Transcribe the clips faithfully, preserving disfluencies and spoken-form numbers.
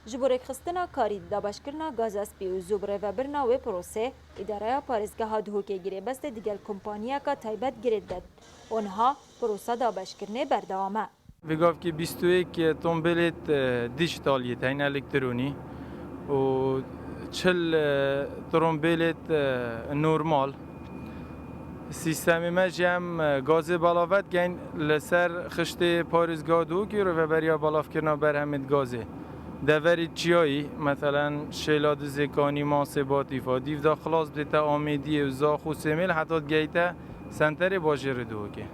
Ji bo rêkxistina karî di dabeşkirina Gaza Spî û zû bi rêvebirina wê prosê, Îdareya Parêzgeha Duhokê girêbestê digel kompaniyeka taybet girê didet û niha prosa dabeşkirinê berdewam e. Vê gavkê bîst û yek tombêlêt, e, dijital yê, teyn elektronî û çil, e, trombêlêt, e, normal. Sîstemê me jî em, e, gazê belav vedikeyn li ser xiştê parêzgeha Duhokê û rêveberiya belavkirina berhemê di gazê. Deverê Çiyayî, meselen Şêla, Dizê Kanî, Masê, Batîfa, dîv de xilas bidête Amêdiyê û Zax û Sêmêl heta digehîte senterê bajêrê Duhokê.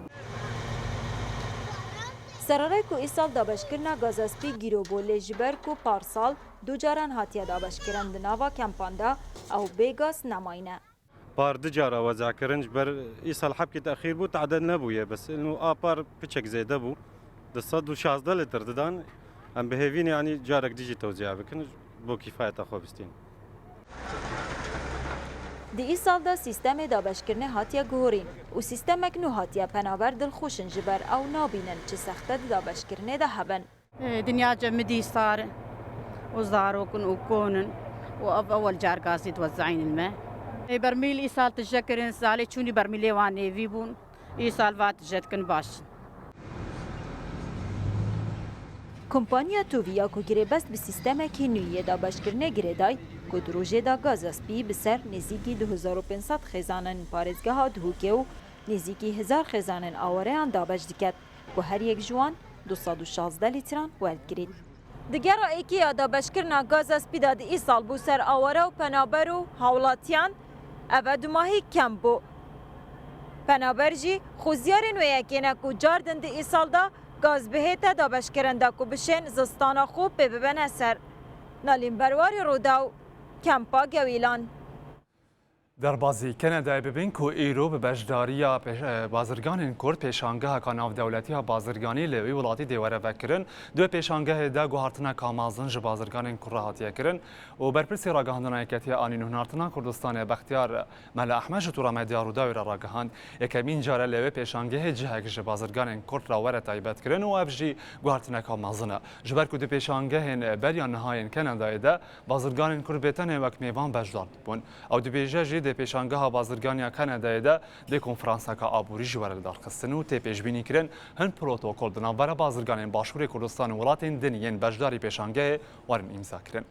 Sererê ku îsal dabeşkirina Gaza Spî gîro bû, lê ji ber ku parsal du caran hatiye dabeşkirin di nava kempan de, ew bê gaz nemayne. Par du cara weza kirin, ji ber îsal hebkê texîr bû, te'dil nebûye, bes ino a par piçek zêde bû. Di sed û şazdeh lîtir didan, em bi hêvî ne, yanî carek dî jî tewzîa bikin, bo kîfayeta xwe bistîn. Di îsal de sîstemê dabeşkirinê hatiye guhorîn û sîstemek nû hatiye penaber dilxweş in, ji ber ew nabînin çi sexte di dabeşkirinê de hebin. Dinya cemidî sar in û zarok in û kon in û ev ewel car gazî diwezayînin me. Bermîl îsal tije kirin, salê çûnî bermîlê wan nêvî bûn, îsal va tije dikin baş in. Kompanya Tuvî ya ku girêbest bi sîstemekî nû yê dabeşkirinê girêday, ku di rojê de Gaza Spî bi ser nêzîkî du hezar û pênc sed xêzanên parêzgeha Duhokê û nêzîkî hezar xêzanên awareyan dabeş diket, ku her yek ji wan du sed û şazdeh lîtran werdigirît. Di gera êkê ya dabeşkirina Gaza Spî de di îsal bo ser aware û penaber û hawlatiyan, ev e dumahî kem bû. Penaber jî xweziyarên wê yekê ne ku cardin di îsal de gaz bihête dabeşkirin de ku bişên zistana xwe pê bibene ser. Nalîn Berwarî, Rûdaw, Kempa Gewîlan. Derbazî Kanadayê bibin ku îro bi beşdariya pê-, e, bazirganên Kurd pêşangeheka navdewletî ya bazirganî li wî welatî dê were vekirin. Di wê pêşangehê de guhartineka mezin ji bazirganên Kurd re hatiye kirin û berpirsê ragihandina Yeketiya Anîn û Hinartina Kurdistanê Bextiyar Mela Ehmed ji tora medya Rûdawê re ragihand, yekemîn car e li wê pêşangehê cihek ji bazirganên Kurd re were taybetkirin û ev jî guhartineka mezin e. Ji ber ku di pêşangehên beriya niha yên Kanadayê de bazirganên Kurd bê tenê wek mêvan beşdar dibûn. Ew dibêje jî dê pêşangeha bazirganiya Kanadayê de dê konferanseka aborî jî were lidarxistin û tê pêşbînîkirin hin protokol di navbera bazirganên Başûrê Kurdistan û welatên din yên beşdarî pêşangehê werin îmzakirin.